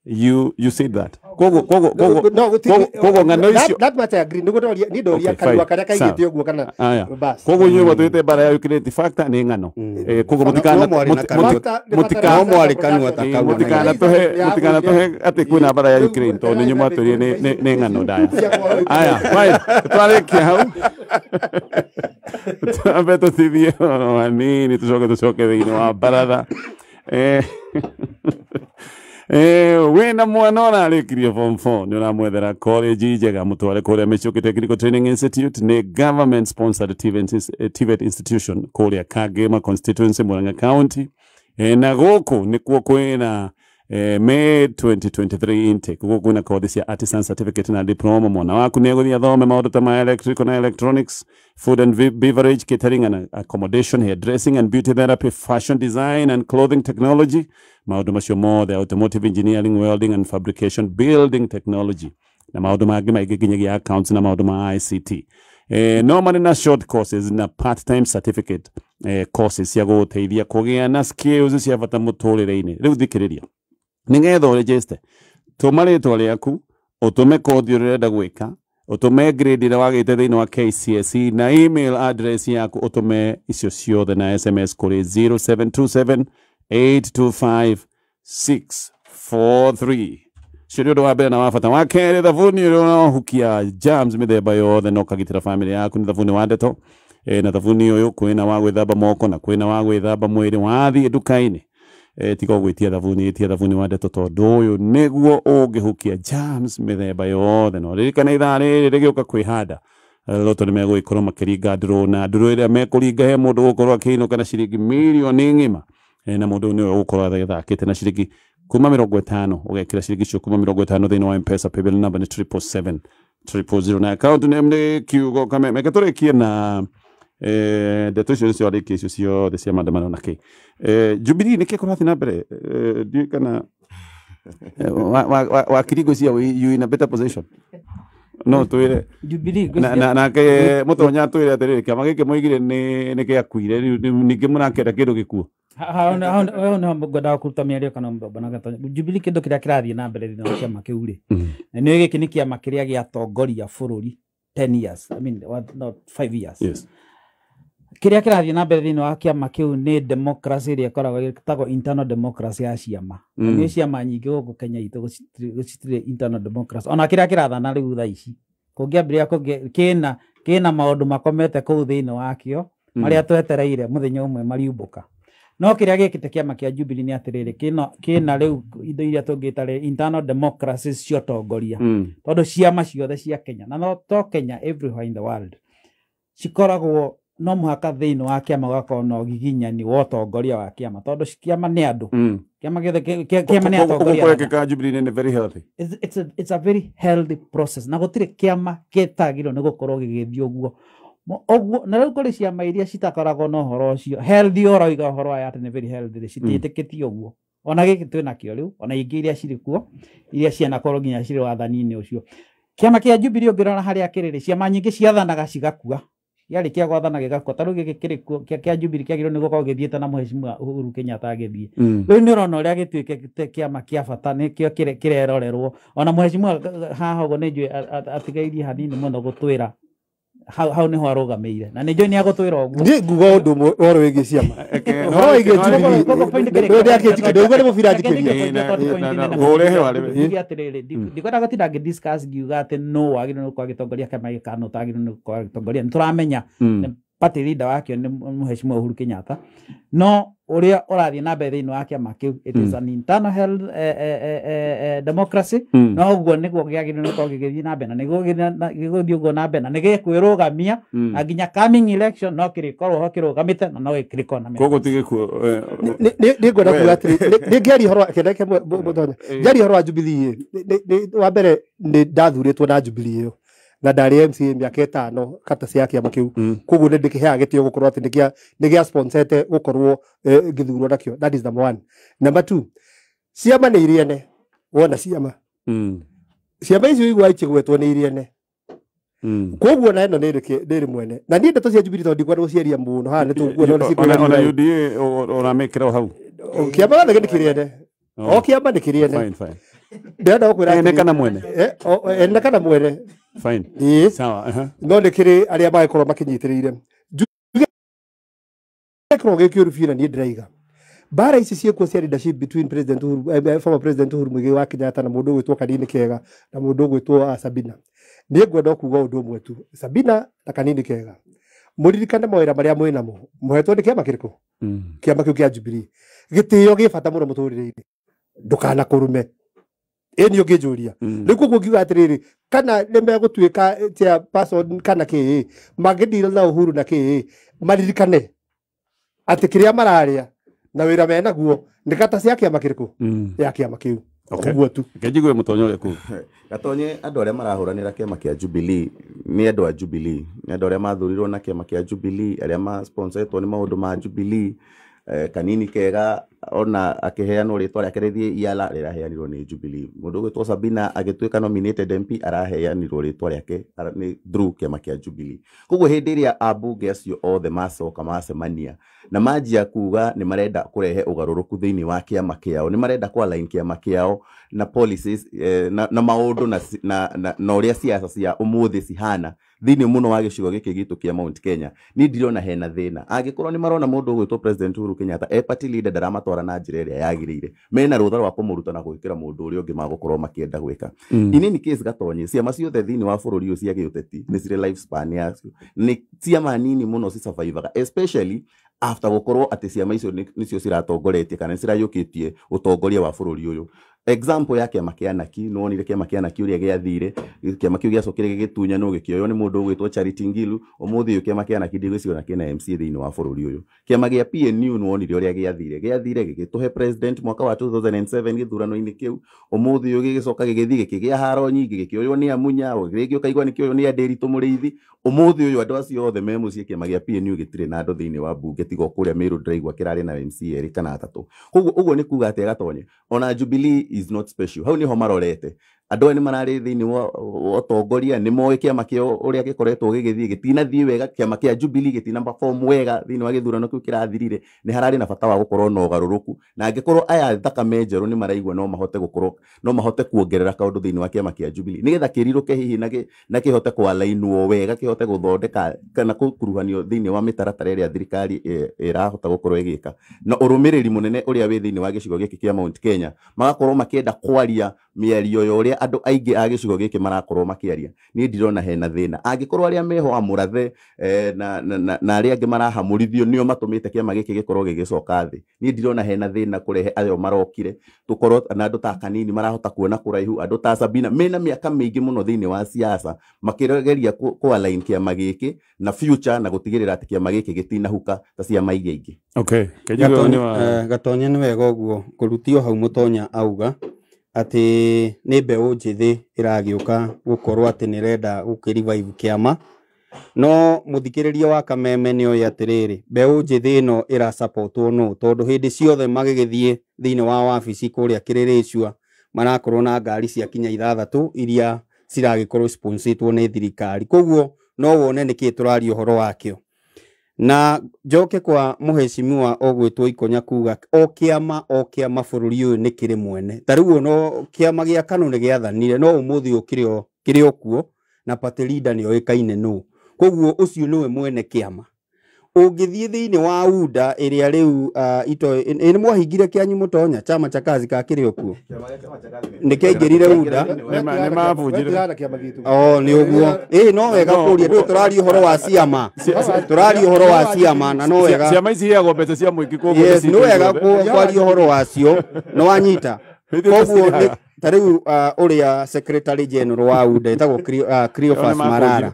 You said that. Koguo ng'ano icio. That much I agree. Nĩguo ndoria, ni ndoria kanua karĩa kaigĩte ũguo kana bas. Koguo inyuĩ mwatwĩte mbara ya Ukraine ti factor nĩ ng'ano. Koguo mũtikanatũhe atĩ kwĩna mbara ya Ukraine tondũ inyuĩ mwatwĩrire nĩ ng'ano ndaya. Aya, fine. Twarĩkia hau. Twambe tũtithie oro hanini tũcoke thĩinĩ wa baratha. Wĩna mwana ũrarĩkirie form 4 nĩ ũramwethera college njega, mũtware kũrĩa Michuki Technical Training Institute, nĩ government sponsored TVET institution kũrĩa Kagema constituency, Murang'a County. Na gũkũ nĩkuo kwĩna May 2023 intake. Gũkũ kwĩna kothi cia artisan certificate na diploma. Mwana waku nĩ egũthiĩ athome maũndũ ta ma electrical na electronics, food and beverage, catering and accommodation, hairdressing and beauty therapy, fashion design and clothing technology, maũndũ macio mothe, automotive engineering, welding and fabrication, building technology na maũndũ mangĩ maingĩ nginyagia accounts na maũndũ ma ICT. No marĩ na short courses na part time certificate courses cia gũgũteithia kũgĩa na skills cia bata mũtũrĩre-inĩ. Rĩu thikĩrĩria, nĩgetha ũregister, tũma rĩtwa rĩaku, ũtũme kothi ũrĩa ũrenda gwĩka, ũtũme grade ĩrĩa wagĩte thĩinĩ wa KCSE na email address yaku, ũtũme icio ciothe na SMS kũrĩ 0727 825 643. Cio nĩ ũndũ wa mbere na wa bata. Wa kerĩ, thabuni ũrĩa ũrahukia germs mĩthemba yothe na ũkagitĩra family yaku nĩ thabuni wa Ndeto. Na thabuni ũyũ kwĩna wa gwĩthamba moko na kwĩna wa gwĩthamba mwĩrĩ. Wathiĩ nduka-inĩ, tiga ũgwĩtia thabuni, ĩtia thabuni wa Ndeto tondũ ũyũ nĩguo ũngĩhukia germs mĩthemba yothe. No ririkana ithaa rĩrĩ rĩgĩũka kwĩhanda, Loto nĩ megũgĩkorwo makĩringa ndũrũ, na ndũrũ ĩrĩa mekũringa he mũndũ ũgũkorwo akĩinũka na ciringi mirioni ng'ima. Na mũndũ nĩwe ũgũkorwo athakĩte na ciringi kuma 50, ũgekĩra ciringi icio kuma 50 thĩinĩ wa M-Pesa. Paybill number nĩ 777 000 na account name nĩ kiugo Kameme. Reke tũrĩkie na ndeto icio nĩcio arĩkia icio ciothe cia maandamano na kĩ. Jubilee nĩkĩ kũrathiĩ na mbere? Ndiũĩ kana wakiri ngwĩciria you in a better position. No twĩre Jubilee nake Mũtonya atwĩre atĩrĩrĩ, kĩama gĩkĩ moigire nĩ gĩakuire, ningĩ mũrakĩenda kĩndũ gĩkuo. Hau nĩho ngwendaga kũruta mĩario kana mbona Gatonya. Jubilee kĩndũ kĩrĩa kĩrathiĩ na mbere thĩinĩ wa kĩama kĩu rĩ, nĩ gĩkĩ nĩ kĩama kĩrĩa gĩatongoria bũrũri 10 years, I mean not 5 years. Yes. Kĩrĩa kĩrathiĩ na mbere thĩinĩ wa kĩama kĩu nĩ democracy ĩrĩa ĩkoragwo ĩtagwo internal democracy ya ciama. Nĩ ciama nyingĩ gũkũ Kenya itũ gũcitirĩ internal democracy. Ona kĩrĩa kĩrathana rĩu thaa ici, kũngĩambĩrĩria kĩna maũndũ makomete kũu thĩinĩ wakĩo marĩa twetereire mũthenya ũmwe mariumbũka. No kĩrĩa gĩkĩte kĩama kĩa Jubilee nĩ atĩrĩrĩ, kĩna rĩu indo iria tũngĩta rĩ internal democracy cia ũtongoria. Tondũ ciama ciothe cia Kenya, na no to Kenya, everywhere in the world, cikoragwo no mũhaka thĩinĩ wa kĩama gũgakorwo na ũgiginyani wa ũtongoria wa kĩama tondũ kĩama nĩ andũ kĩama gĩothe kĩama nĩ atongoria kũrekĩka Jubilee nĩ very healthy. It's a very healthy process na gũtirĩ kĩama gĩtagĩrĩirwo nĩ gũkorwo gĩgĩthiĩ ũguo ũguo. Na rĩu kũrĩ ciama iria citakoragwo na ũhoro ũcio healthy, ũroiga ũhoro wa atĩ nĩ very healthy rĩ, citiĩtĩkĩtie ũguo. Ona gĩkĩ twĩ nakĩo rĩu, ona ingĩ iria cirĩ kuo iria cianakorwo nginya cirĩ wathani-inĩ ũcio. Kĩama kĩa Jubilee ũngĩrora harĩa kĩrĩ rĩ, ciama nyingĩ ciathanaga cigakua, kĩarĩkia gwathana gĩgakua. Ta rĩu gĩkĩ kĩrĩ kuo kĩa Jubilee kĩagĩrĩirwo nĩ gũkorwo gĩthiĩte na Mheshimiwa Uhuru Kenyatta agĩthiĩ. Rĩu nĩ ũrona ũrĩa gĩtuĩkĩte kĩama kĩa bata, nĩkĩo kĩrerorerwo. Ona Mheshimiwa haha ũguo nĩ njũĩ atigairie hanini mũno gũtwĩra hau nĩho arũgamĩire, na nĩ njũĩ nĩ agũtwĩra ũguo. Niĩ nguga ũndũ ũmwe ũhoro wĩgiĩ ciama, ũhoro wĩgiĩ Jubilee, nĩ mũbira njikĩria. Njuge atĩrĩrĩ, ndikwenda gũtinda ngĩ discuss ngiuga atĩ no wagĩrĩirwo nĩ gũkorwo agĩtongoria kĩama gĩkĩ kana ũtagĩrĩirwo nĩ gũkorwo agĩtongoria. Nĩ tũramenya party leader wakĩo nĩ Mheshimiwa Uhuru Kenyatta, no ũrĩa ũrathiĩ na mbere thĩinĩ wa kĩama kĩu, it is an internal health democracy. No ũguo nĩguo gĩagĩrĩirwo nĩ gũkorwo gĩgĩthiĩ na mbere, na nĩguo gĩgũthiĩ ũguo na mbere, na nĩ gĩkwĩrũgamia, na nginya coming election no kĩrĩkorwo ho kĩrũgamĩte, na no kĩrĩkorwo na koguo ti gĩkuũ. Nĩ ngwenda kuga atĩrĩ, nĩ ngĩaria ũhoro kĩndũ kĩmwe mũtonya njaria ũhoro wa Jubilee. Wa mbere nĩ ndathurĩtwo na Jubilee ĩyo na ndarĩ MCA mĩaka 5 kata cia kĩama kĩu, koguo nĩ ndĩkĩheaga gĩtĩo gũkorwo atĩ nĩ gĩa sponsete gũkorwo ngĩthurwo nakĩo. That is number one. Number two, ciama nĩ irĩene. Wona ciama ciama icio igua ikĩgwetwo nĩ irĩene, koguo na ĩno nĩ ĩrĩ mwene. Na niĩ ndeto cia Jubilee tondũ ndikwenda gũciaria mũno haha nĩ tũkuona. Ona UDA ũramĩkĩra hau? Kĩama gĩothe nĩ kĩrĩene, o kĩama nĩ kĩrĩene. Ndĩrenda gũkwĩra ene kana mwene, ene kana mwene. Fine. Sawa. No nĩ kĩrĩ arĩa magĩkorwo makĩnyitĩrĩire gĩkorwo gĩ kĩũru biũ. Na niĩ ndĩraiga mbara ici ciĩkuo cia leadership between President Uhuru, former President Uhuru Muigai wa Kenyatta na mũndũ ũgwĩtwo Kanini Kega na mũndũ ũgwĩtwo Sabina. Niĩ ngwenda kuga ũndũ ũmwe tu, Sabina na Kanini Kega, mũririkane mawĩra marĩa mwĩ namo mũhetwo nĩ kĩama kĩrĩkũ, kĩama kĩu kĩa Jubilee. Gĩtĩo gĩ bata mũno mũtũrĩre-inĩ, ndũkanakũrume. Ĩni ũngĩnjũria rĩu koguo ngiuga atĩrĩrĩ, kana nĩ megũtuĩka chairperson kana kĩĩ, mangĩdeal na Uhuru na kĩĩ, maririkane atĩ kĩrĩa mararĩa na wĩra menaguo nĩ kata cia kĩama kĩrĩkũ, ya kĩama kĩu. Ũguo tu. Njigue mũtonyo ũrĩa kuu Gatonye. Andũ arĩa marahũranĩra kĩama kĩa Jubilee nĩ andũ a Jubilee, nĩ andũ arĩa mathurirwo na kĩama kĩa Jubilee, arĩa masponsoretwo nĩ maũndũ ma Jubilee. Kanini Kega ona akĩheanwo rĩtwa rĩake rĩthiĩ iala rĩraheanirwo nĩ Jubilee. Mũndũ ũgwĩtwo Sabina agĩtuĩka nominated MP araheanirwo rĩtwa rĩake nĩ through kĩama kĩa Jubilee. Koguo hĩndĩ ĩrĩa ambunge acio othe macoka macemania na manjia kuga nĩ marenda kũrehe ũgarũrũku thĩinĩ wa kĩama kĩao, nĩ marenda kũ align kĩama kĩao na policies na maũndũ na ũrĩa siasa cia ũmũthĩ cihana thĩinĩ mũno wa gĩcigo gĩkĩ gitũ kĩa Mount Kenya, niĩ ndirona hena thĩna. Angĩkorwo nĩ marona mũndũ ũgwĩtwo President Uhuru Kenyatta e party leader ndaramatwara na njĩra ĩrĩa yagĩrĩire, mena rũtha rwa kũmũruta na gwĩkĩra mũndũ ũrĩa ũngĩ magũkorwo makĩenda gwĩka. In any case, Gatonye, ciama ciothe thĩinĩ wa bũrũri ũyũ cia gĩũteti nĩ cirĩ life span yacio. Nĩ ciama nini mũno cisurvivaga, especially after gũkorwo atĩ ciama icio nĩcio ciratongoretie kana nĩ cirayũkĩtie ũtongoria wa bũrũri ũyũ. Example ya kĩama kĩa Naki, nĩ wonire kĩama kĩa Naki ũrĩa gĩathire. Kĩama kĩu gĩacokire gĩgĩtunyanwo, gĩkĩoywo nĩ mũndũ ũgwĩtwo Charity Ngilu. Ũmũthĩ ũyũ kĩama kĩa Naki ndigwĩciria ona kĩna MCA thĩinĩ wa bũrũri ũyũ. Kĩama kĩa PNU nĩ wonire ũrĩa gĩathire gĩgĩtũhe president mwaka wa 2007 gĩthurano-inĩ kĩu. Ũmũthĩ ũyũ gĩgĩcoka gĩgĩthiĩ gĩkĩgĩa haro nyingĩ, gĩkĩoywo nĩ Amunya, rĩngĩ ũkaigua nĩ kĩoywo nĩ Nderitu Mũrĩithi. Ũmũthĩ ũyũ andũ acio othe me mũciĩ. Kĩama kĩa PNU gĩtirĩ na andũ thĩinĩ wa mbunge tiga o kũrĩa Meru ndĩraigua kĩrarĩ na MCA erĩ kana atatũ. Koguo ũguo nĩ kuga atĩ, Gatonye, ona Jubilee is not special. Hau niho marorete. Andũ aya nĩ mararĩ thĩinĩ wa ũtongoria, nĩ moĩ kĩama kĩao ũrĩa gĩkoretwo gĩgĩthiĩ gĩtinathiĩ wega. Kĩama kĩa Jubilee gĩtina perform wega thĩinĩ wa gĩthurano kĩu kĩrathirire. Nĩ hararĩ na bata wa gũkorwo na ũgarũrũku, na angĩkorwo aya thakame njerũ nĩ maraigua no mahote gũkorwo no mahote kuongerera kaũndũ thĩinĩ wa kĩama kĩa Jubilee nĩgetha kĩrirũke hihi na kĩhote kũalainwo wega, kĩhote gũthondeka kana gũkuruhanio thĩinĩ wa mĩtaratara ĩrĩa thirikari ĩrahota gũkorwo ĩgĩka, na ũrũmĩrĩri mũnene ũrĩa wĩ thĩinĩ wa gĩcigo gĩkĩ kĩa Mount Kenya magakorwo makĩenda kwaria mĩario ya ũrĩa andũ aingĩ a gĩcigo gĩkĩ marakorwo makĩaria, niĩ ndirona hena thĩna. Angĩkorwo arĩa meho a Mũrathe na arĩa angĩ marahamũrithio nĩo matũmĩte kĩama gĩkĩ gĩkorwo gĩgĩcoka thĩ, niĩ ndirona hena thĩna kũrehe ayo marokire, tũkorwo na andũ ta Kanini marahota kuona kũraihu, andũ ta Sabina mena mĩaka mĩingĩ mũno thĩinĩ wa siasa makĩgeria kũ align kĩama gĩkĩ na future na gũtigĩrĩra atĩ kĩama gĩkĩ gĩtinahuka ta ciama iria ingĩ. Okay, Kĩnjigua nĩ wa Gatonye nĩ wega ũguo kũrutio hau Mũtonya auga atĩ nĩ mbeũ njĩthĩ ĩragĩũka gũkorwo atĩ nĩ ĩrenda gũkĩ-revive kĩama. No mũthikĩrĩria wa Kameme nĩ oĩ atĩrĩrĩ, mbeũ njĩthĩ ĩno ĩrasapotwo nũ, tondũ hĩndĩ ciothe magĩgĩthiĩ thĩinĩ wa wabici kũrĩa Kĩrĩrĩcua marakorwo na ngari cia kinya 6 iria ciragĩkorwo sponsored nĩ thirikari. Koguo no wone nĩkĩ tũraria ũhoro wakĩo. Na njoke kwa mũheshimiwa ũgwĩtwo Ikonya kuga o kĩama bũrũri ũyũ nĩ kĩrĩ mwene. Ta rĩu no kĩama gĩa KANU nĩ gĩathanire, no ũmũthĩ ũyũ kĩrĩ o kuo na party leader nĩ oĩkaine nũ. Koguo ũcio nĩwe mwene kĩama. Ũngĩthiĩ thĩinĩ wa UDA ĩrĩa rĩu nĩ mwahingire kĩanyu Mũtonya, chama cha kazi ka kĩrĩ o kuo, nĩ kĩaingĩrire UDA. Nĩ mabunjire. Oh, nĩ ũguo. No wega kũria, ndũĩ tũraria ũhoro wa ciama. Tũraria ũhoro wa ciama na no wega. Ciama ici iheagwo mbeca cia mũingĩ koguo. Yes, nĩ wega kwaria ũhoro wacio, nĩ wanyita. Koguo ta rĩu ũrĩa secretary general wa UDA etagwo Cleophas Marara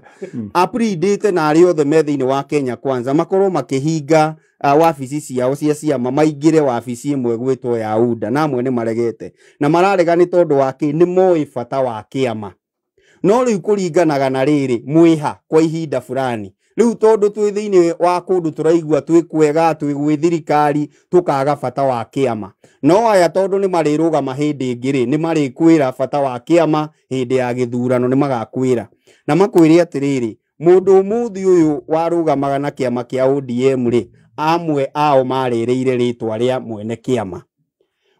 apridĩte na arĩa othe me thĩinĩ wa Kenya Kwanza makorwo makĩhinga wabici ciao cia ciama maingĩre wabici ĩmwe gwĩtwo ya UDA, na amwe nĩ maregete na mararega nĩ tondũ wa kĩ, nĩ moĩ bata wa kĩama. No rĩu kũringanaga na rĩrĩ mwĩha kwa ihinda fulani. Rĩu tondũ twĩ thĩinĩ wa kũndũ tũraigua twĩ kwega twĩ gwĩ thirikari tũkaga bata wa kĩama. No aya tondũ nĩ marĩrũgama hĩndĩ ĩngĩ rĩ, nĩ marĩkwĩra bata wa kĩama hĩndĩ ya gĩthurano, nĩ magakwĩra na makwĩre atĩrĩrĩ, mũndũ ũmũthĩ ũyũ warũgamaga na kĩama kĩa ODM rĩ, amwe ao marĩrĩire rĩtwa rĩa mwene kĩama.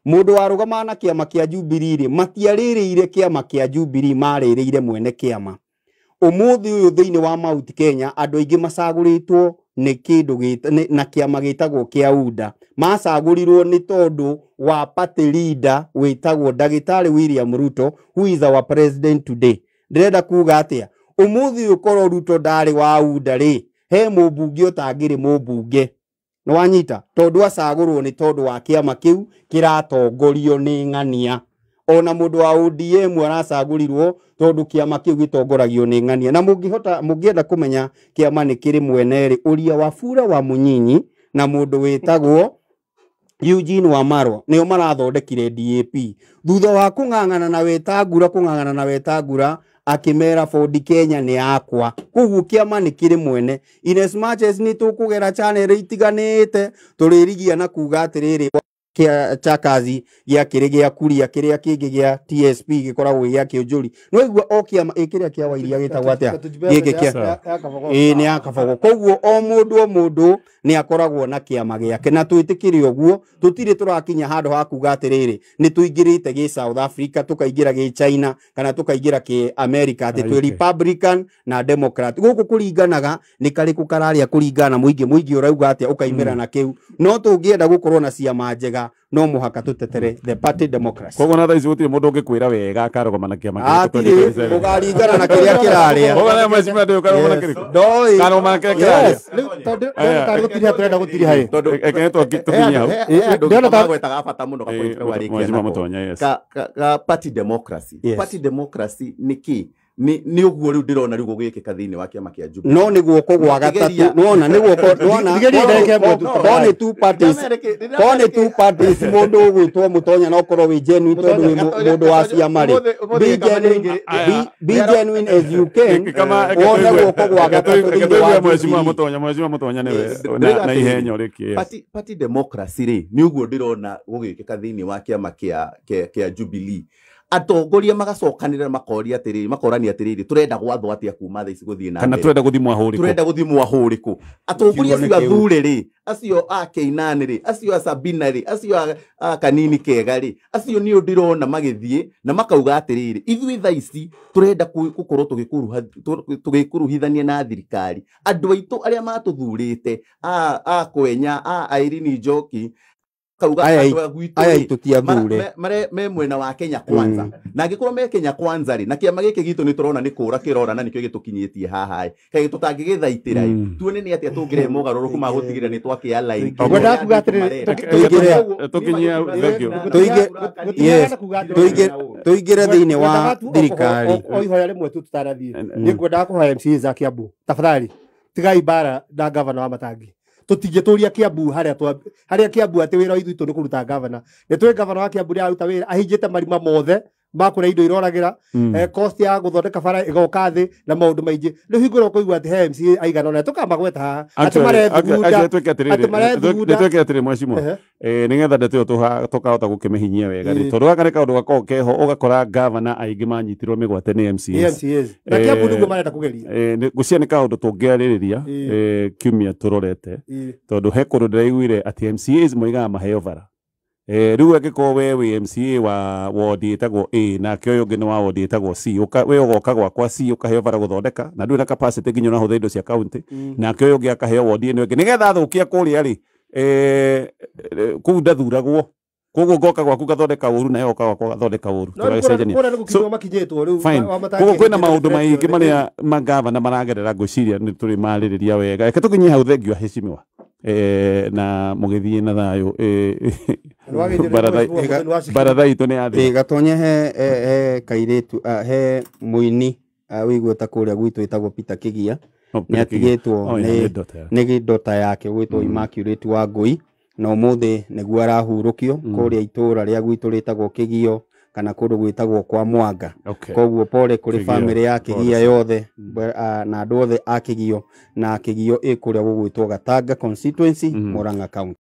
Mũndũ warũgamaga na kĩama kĩa Jubilee rĩ, matiarĩrĩire kĩama kĩa Jubilee, marĩrĩire mwene kĩama. Ũmũthĩ ũyũ thĩinĩ wa Mount Kenya andũ aingĩ macagũrĩtwo nĩ kĩndũ na kĩama gĩtagwo kĩa UDA. Macagũrirwo nĩ tondũ wa party leader wĩtagwo Ndagĩtarĩ William Ruto, who is our president today. Ndĩrenda kuga atĩa, ũmũthĩ ũyũ korwo Ruto ndarĩ wa UDA rĩ, he mũmbunge ũtangĩrĩ mũmbunge. Nĩ wanyita, tondũ acagũrwo nĩ tondũ wa kĩama kĩu kĩratongorio nĩ ng'ania. Ona mũndũ wa ODM aracagũrirwo tondũ kĩama kĩu gĩtongoragio nĩ ng'ania. Na mũngĩhota mũngĩenda kũmenya kĩama nĩ kĩrĩ mwene rĩ, ũria Wafula wa Mũnyinyi na mũndũ wĩtagwo Eugene Wamalwa nĩo marathondekire DAP. Thutha wa kũng'ang'ana na Wetangula, akĩmera Ford Kenya nĩ yakwa. Koguo kĩama nĩ kĩrĩ mwene. In as much as nĩ tũkũgera channel itiganĩte, tũrĩrigia na kuga atĩrĩrĩ, kĩa cha kazi gĩa kĩrĩ gĩa kuria, kĩrĩa kĩngĩ gĩa TSP gĩkoragwo gĩa kĩũnjũri. No igua o kĩama kĩrĩa kĩa Wairia gĩtagwo atĩa, gĩkĩ kĩa nĩ ya Kabogo. Koguo o mũndũ nĩ akoragwo na kĩama gĩake, na twĩtĩkĩre ũguo. Tũtirĩ tũrakinya handũ ha kuga atĩrĩrĩ, nĩ tũingĩrĩte gĩ South Africa, tũkaingĩra gĩ China, kana tũkaingĩra kĩ America, atĩ twĩ Republican na Democrat. Gũkũ kũringanaga nĩ karĩkũ kararĩa kũringana na mũingĩ ũrauga atĩa, ũkaimĩra na kĩu. No tũngĩenda gũkorwo na ciama njega, no mũhaka tũtetere the party democracy. Koguo na thaa ici gũtirĩ mũndũ ũngĩkwĩra wega akarũgama na kĩama kĩrĩkũ. Atirĩ, ũkaringana na kĩrĩa kĩrarĩa. Koguo na mheshimiwa ndũĩ ũkarũgama na kĩrĩkũ. Ndoĩ. Karũgama na kĩrĩa kĩrarĩa. Rĩu tondũ ndĩrona gũtiriha tũrenda gũtiriha ĩ. Tondũ Reke tũkinye hau. Ndĩrona magwetaga bata mũno ga point kau arĩkia Mheshimiwa nako. Mũtonya, yes. Ka party democracy. Party democracy nĩ kĩ? Nĩ ũguo rĩu ndĩrona rĩu gũgĩkĩka thĩinĩ wa kĩama kĩa Jubilee. No nĩ guoko gwa gatatũ, nĩwona nĩ guoko, nĩwona ko nĩ two parties, ko nĩ two parties. Mũndũ ũgwĩtwo Mũtonya no ũkorwo wĩ genuine tondũ wĩ mũndũ wa ciama rĩ, be genuine as you can, wone guoko gwa gatatũ thĩinĩ wa Mheshimiwa Jubilee. Mũtonya, Mheshimiwa Mũtonya nĩwe na ihenyo rĩkĩ. Party democracy rĩ, nĩ ũguo ndĩrona gũgĩkĩka thĩinĩ wa kĩama kĩa Jubilee. Atongoria magacokanĩrĩra makoria atĩrĩrĩ, makorania atĩrĩrĩ, tũrenda gwathwo atĩa kuma thaa ici gũthiĩ na Kana mbere? tũrenda gũthimwo ahũrĩkũ. Tũrenda gũthimwo ahũrĩkũ. Atongoria acio athure rĩ, acio a Keinani rĩ, acio a Sabina rĩ, acio a Kanini Kega rĩ, acio nĩo ndĩrona magĩthiĩ na makauga atĩrĩrĩ, ithuĩ thaa ici tũrenda gũkorwo tũgĩkuruhithania na thirikari. Andũ aitũ arĩa matũthurĩte, a Kwenya, a Irene Njoki, Makauga Aya andũ a gwitũ aya rĩ, itũ ti athure. me mwena wa Kenya Kwanza, na angĩkorwo me Kenya Kwanza rĩ, na kĩama gĩkĩ gitũ nĩ tũrona nĩ kũra kĩrora na nĩkĩo gĩtũkinyĩtie haha ĩ, kaĩ tũtangĩgĩthaitĩra ĩ, tuone nĩ atĩa tũngĩrehe mogarũrũku ma gũtigĩrĩra nĩ twakĩa line. Ngwendaga kuga atĩrĩrĩ, Tũkinyie, thank you. Yes. Tũingĩre thĩinĩ wa thirikari. O ihoya rĩmwe tu tũtanathiĩ, nĩ ngwendaga kũhoya MCA za Kiambu, tafadhali tigai mbara na gavana wa Matangi. Tũtingĩtũria Kiambu harĩa harĩa Kiambu atĩ wĩra witũ nĩ kũruta gavana. Nĩ tũĩ gavana wa Kiambu nĩ araruta wĩra ahinjĩte marima mothe ma kũrĩa indo iroragĩra, cost ya gũthondeka bara ĩgoka thĩ na maũndũ maingĩ. Rĩu hingo ĩrĩa ũkũigua atĩ he MCA aigana ũna tũkamagweta haha atĩ marethugunda twĩke atĩrĩrĩ, atĩ marethugunda. nĩ twĩke atĩrĩrĩ, mheshimiwa, nĩgetha ndeto ĩyo tũkahota gũkĩmĩhinyia wega rĩ, tondũ gaka nĩ kaũndũ gakoragwo keho, ũgakora gavana aingĩ manyitirwo mĩgwate nĩ MCAs. MCAs na Kiambu nĩguo marenda kũgeria. Ngwĩciria nĩ kaũndũ tũngĩarĩrĩria kiumia tũrorete, tondũ he kũndũ ndĩraiguire atĩ MCAs moigaga maheo bara. Rĩu angĩkorwo we wĩ MCA wa ward ĩtagwo A nake ũyũ ũngĩ nĩ wa ward ĩtagwo C, we ũgoka gwakwa C ũkaheo bara gũthondeka na ndũrĩ na capacity nginya ũrahũthĩra indo cia county, nake ũyũ ũngĩ akaheo ward ĩno ĩngĩ nĩgetha athũkia kũrĩa rĩ, kũu ndathuragwo, koguo ngoka gwaku ngathondeka ũru nawe goka gwakwa gathondeka ũru, No rĩu tũgagĩcenjania. kũrĩa nĩ gũkinywo makinyĩtwo rĩu. Fine. Wa Matangi Koguo kwĩna ahingĩte maũndũ maingĩ referendum. marĩa magavana maragerera, ngwĩciria nĩ tũrĩ marĩrĩria wega. Reke tũkinyie hau, thengiũ aheshimiwa, na mũgĩthiĩ na thayũ. Nĩwagĩire Baratha nĩ wacikio. baratha itũ nĩ yathira. Ĩ, gatonye he kairĩtu, he mũini wĩigweta kũrĩa gwitũ ĩtagwo Peter Kĩgia. Oh, nĩ atigĩtwo Oh, yeah, nĩ nĩ daughter yake. nĩ ndota yake gwĩtwo Immaculate Wangũi, na ũmũthĩ nĩguo arahurũkio kũrĩa itũũra rĩa gwitũ rĩtagwo Kĩgio kana kũndũ gwĩtagwo kwa Mwanga. Koguo pole kũrĩ Kĩgio, famĩlĩ ya pole Kĩgia sana. yothe, na andũ othe a Kĩgio, na Kĩgio ĩ kũrĩa gũgwĩtwo Gatanga constituency, Murang'a county.